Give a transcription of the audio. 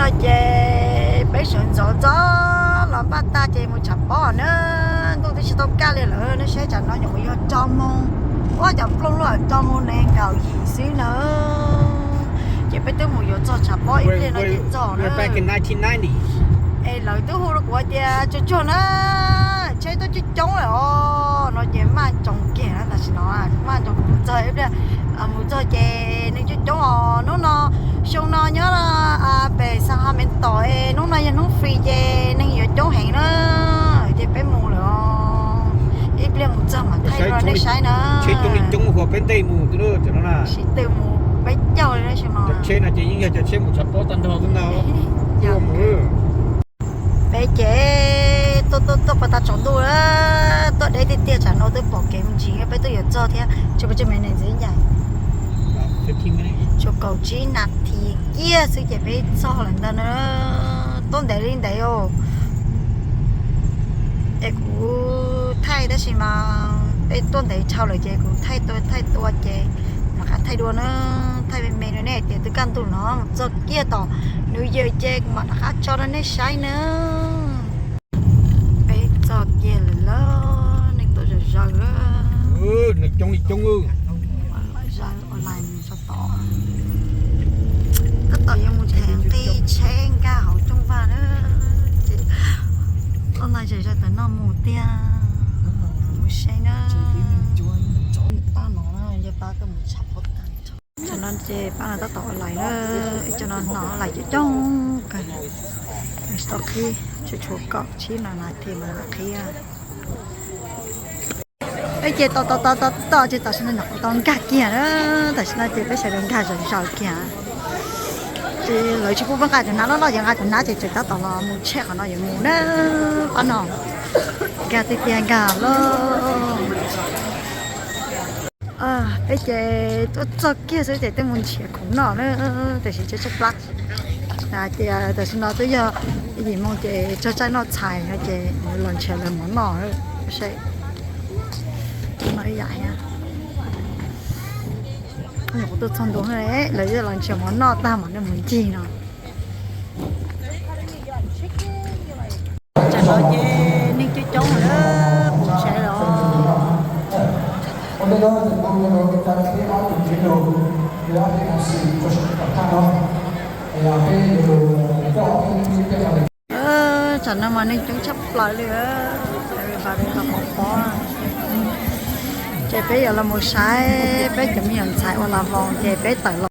Ces peb sawv ntxov ntxov los npaj tag ces mus tshav pob na. Ntuj twb tsis tau kaj li lawm, nej saib tsam no nyuam qhuav yog rau moos, ua cov plooj luaj rau moos nees nkaum yim xwb na. Ces peb twb mus yuav txog tshav pob ib pliag no ces txog na. Es lawv twb hu rau kuv tias tsuag tsuag na, tsheb tuaj coob coob lawm os no ces maj ntsoov kiag na. Tam sim no maj ntsoov kuv mus txog ib pliag, mus txog ces neeg coob coob os. Hnub no, xyoo no nyob pem San Home tom es hnub no yog hnub free ces neeg yuav coob heev na. Ces peb mus lawm os, ib pliag mus txog mam thaij rau nej saib na. Coob li coob ua peb ntej mus, sib tw mus peb caug li xyoo no. Cov tsheb no ces yeej yog cov tsheb mus tshav pob tag nrho xwb ntag. Peb ces tuaj tuaj tuaj puag ta tsaus ntuj, tuaj deb tiag tiag, tsam no twb pom kev mus ntsis, peb twb yuav txog thiab, tsis pub tsis me ntsis ncaim, tshuav kaum tsib nas this kiag xwb ces peb txog lawm ntag na. Tuaj ntev li ntev os. Es kuv thaij tab sis mas peb tuaj ntev dhau lawm ces kuv thaij tua thaij tua ces rov qab thaij dua na, thaij me me rau nej tias twb kaj ntug no mus txog kiag tom New York ces kuv mam rov qab tso rau nej saib na. Peb txog kiag lawm lauj, neeg tuaj zom zaws lawm. Neeg coob li coob. Zaws online mus txog tod, tab tom yuav mus theem nqi tsheb nkag hauv rooj vag na. Ces online zaws zaws tam no mus tiag, mus saib na. Pab no, yog pab koj mus tshav pob tag. Tam no ces pab no tab tom online na, ib co no hnov online coob coob kawg. Tsis tau qhib, tshuav tshuav kaum tsib nas this mas qhib. Peb ces tos tos tos tos tos ces tam sim no nyuam qhuav tau nkag kiag na, tam sim no ces peb sawv daws nkag zom zaws kiag. Ces lawv tsis pub peb nqa cov nab loj loj, yog nqa cov nab ces tseem tab tom los mus tsheb qhov no yuav mus na, pab no. Nkag tiag tiag nkag lauj. Peb ces tuaj txog kiag xwb ces twb mus nrhiav khoom noj na, tiam sis tshaib tshaib plab. Hais tias tam sim no twb yog yim moo ces tsaug tsaij noj txhais no ces los nrhiav lawv mov noj seb. Nyuam qhuav tuaj txog ntua, lawv los nrhiav mov noj tag mam li mus ncig no. Tam no ces neeg coob coob lawm, kuv saib los. Tam no mas neeg coob tshaj plaws li, everybody los pov pob. Ces peb yuav los mus saib peb cov me nyuam ntxhais uas los voos ces peb tawm los.